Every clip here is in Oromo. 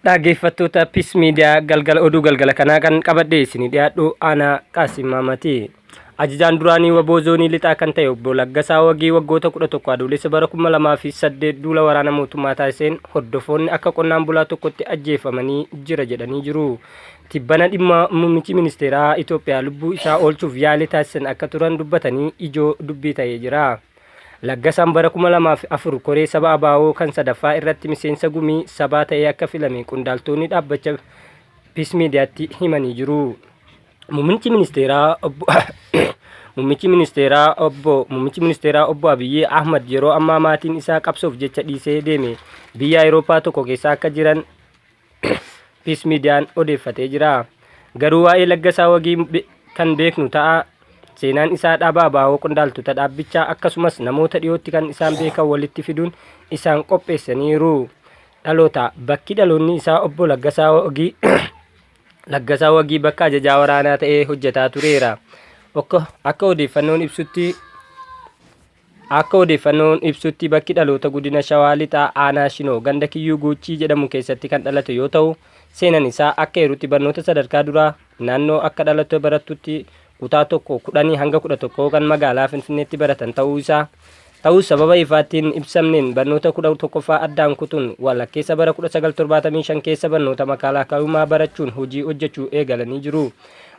Dhaggeeffattoota Peace Media galgala oduu galgala kanaa kan qabadhe isinii dhiyaadhu aanaa Qaasim Maamati. Ajajaan duraanii waboo zoonii lixaa kan ta'e obbo Laggasaa Wagii waggoota 11 Adoolessa bara 2008 duula waraana mootummaa taasiseen hordofoonni akka qonnaan bulaa tokkotti ajjeefamanii jira jedhanii jiru. Tibbana dhimma muummichi ministeeraa Itoophiyaa lubbuu isaa oolchuuf yaalii taasisan akka turan dubbatanii ijoo dubbii ta'ee jira. Laggasaan bara 2004 koree saba ABO kan sadaffaa irratti miseensa gumii sabaa ta'ee akka filame qondaaltoonni dhaabbacha Peace Mediatti himanii jiru. Muummichi ministeeraa obbo Muummichi ministeeraa obbo Muummichi ministeeraa obbo Abiyyi Ahmad yeroo ammaa maatiin isaa qabsoof jecha dhiisee deeme biyya Awurooppaa tokko keessa akka jiran Peace Mediaan odeeffatee jira. Garuu waa'ee Laggasaa Wagii kan beeknu ta'a. Seenaan isaa dhaaba ABO qondaaltota dhaabbichaa akkasumas namoota dhiyootti kan isaan beekan walitti fiduun isaan qopheessaniiru. Dhaloota bakki dhaloonni isaa obbo Laggasaa Wagii Laggasaa Wagii bakka ajajaa waraanaa ta'ee hojjetaa tureera. Akka odeeffannoon ibsutti Akka odeeffannoon ibsutti bakki dhaloota Godina Shawaa Lixaa Aanaa Shinoo ganda Kiyyuu Guuchii jedhamu keessatti kan dhalate yoo ta'u, seenan isaa akka eerutti barnoota sadarkaa duraa naannoo akka dhalate barattutti kutaa 1, 10 hanga 11 kan magaalaa Finfinneetti baratan ta'uu isaa, ta'us sababa ifaatti hin ibsamneen barnoota 11ffaa addaan kutuun walakkeessa bara 1975 keessa barnoota makaalaakayummaa barachuun hojii hojjechuu eegalanii jiru.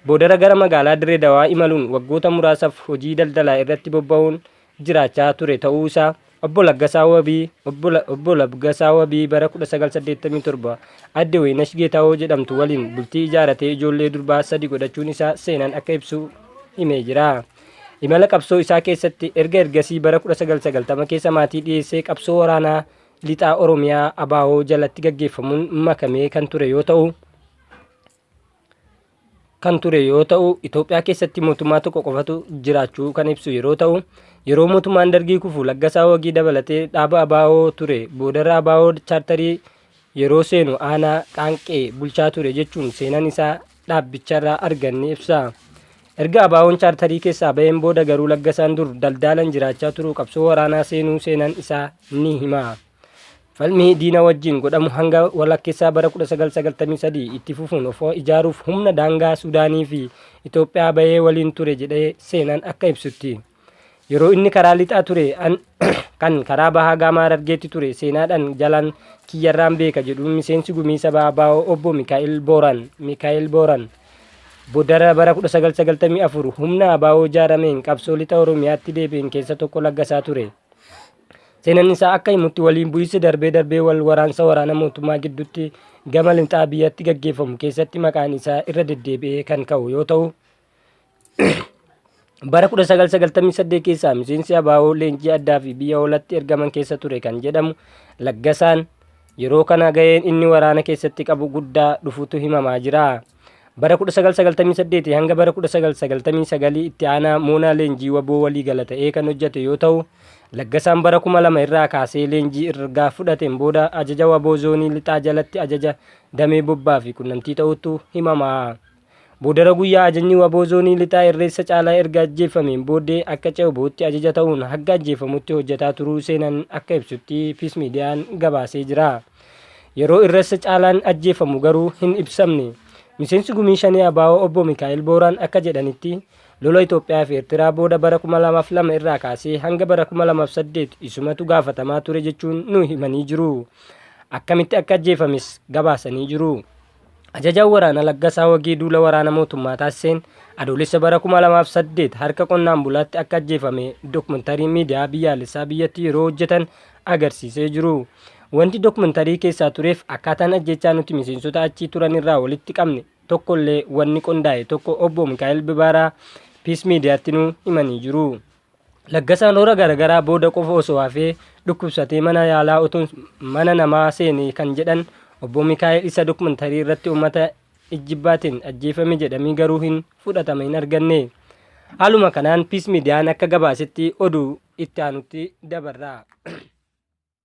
Boodara gara magaalaa Dirree Dawaa imaluun waggoota muraasaf hojii daldalaa irratti bobba'uun jiraachaa ture ta'uu isaa Obbo Laggasaa Wabii Obbo Laggasaa Wabii bara 1987 Adde Wayinash Geetaawoo jedhamtu waliin bultii ijaaratee ijoollee durbaa sadi godhachuun isaa seenaan akka ibsu himee jira. Imala qabsoo isaa keessatti erga ergasii bara 1990 keessa maatii dhiyeessee qabsoo waraanaa Lixaa Oromiyaa ABO jalatti gaggeeffamuun makamee kan ture yoo ta'u, kan ture yoo ta'u, Itoophiyaa keessatti mootummaa tokko qofatu jiraachuu kan ibsu yeroo ta'u, yeroo mootummaan Dargii kufu Laggasaa Wagii dabalatee dhaaba ABO ture boodarra ABO chaartarii yeroo seenu aanaa Qaanqee bulchaa ture jechuun seenaan isaa dhaabbicharraa arganne ibsa. Erga ABOn chaartarii keessaa baheen booda garuu Laggasaan dur daldaalan jiraachaa turuu qabsoo waraanaa seenuu seenaan isaa ni hima. Falmii diina wajjin godhamu hanga walakkeessaa bara 1993 itti fufuun of ijaaruuf humna daangaa Sudaanii fi Itoophiyaa bahee waliin ture jedhee seenaan akka ibsutti. Yeroo inni karaa lixaa ture an kan karaa bahaa gama Harargeetti ture seenaadhaan jalaan kiyyarraan beeka jedhuun miseensi gumii sabaa ABO obbo Mikaa'el Booran Mikaa'el Booran Bodara bara 1994 humna ABO ijaarameen qabsoo lixa Oromiyaatti deebi'een keessa tokko Laggasaa ture. Seenan isaa akka himutti waliin bu'iinsi darbee darbee wal waraansa waraana mootummaa gidduutti gama lixaa biyyatti gaggeeffamu keessatti maqaan isaa irra deddeebi'ee kan ka'u yoo ta'u, bara 1998 keessaa miseensi ABO leenjii addaa fi biyya oolatti ergaman keessa ture kan jedhamu Laggasaan yeroo kana gaheen inni waraana keessatti qabu guddaa dhufutu himamaa jira. Bara 1998 hanga bara 1999 itti aanaa moonaa leenjii waboo waliigala ta'ee kan hojjate yoo ta'u, Laggasaan bara 2000 irraa kaasee leenjii erga fudhateen booda ajaja waboo zoonii lixaa jalatti ajaja damee bobbaa fi qunnamtii ta'uutu himama. Boodara guyyaa ajajni waboo zoonii lixaa Irreessa Caalaa erga ajjeeffameen booddee akka ce'ubootti ajaja ta'uun hagga ajjeefamutti hojjataa turuu seenan akka ibsutti Peace Median gabaasee jira. Yeroo Irreessa Caalaan ajjeefamu garuu hin ibsamne. Miseensi Gumii Shanee ABO Obbo Mikaa'el Booraan akka jedhanitti, lola Itoophiyaa fi Eertiraa booda bara 2002 irraa kaasee hanga bara 2008 isumatu gaafatamaa ture jechuun nu himanii jiru. Akkamitti akka ajjeefames gabaasanii jiru. Ajajaan waraana Laggasaa Wagii duula waraana mootummaa taasiseen Adoolessa bara 2008 harka qonnaan bulaatti akka ajjeefame dokmantariin miidiyaa biyyaalessaa biyyattii yeroo hojjetan agarsiisee jiru. Wanti dokmantarii keessaa tureef akkaataan ajjeechaa nuti miseensota achii turanirraa walitti qabne tokkollee wanni qondaa'e tokko Obbo Mikaa'el Bibaaraa Peace Mediatti nu himanii jiru. Laggasaan hora garagaraa booda qofa osoo hafee dhukkubsatee mana yaalaa otoon mana namaa seene kan jedhan Obbo Mikaa'el isa dokmantarii irratti uummata ijjibbaatiin ajjeefame jedhamii garuu hin fudhatama hin arganne. Haaluma kanaan Peace Median akka gabaasetti oduu itti aanutti dabarra.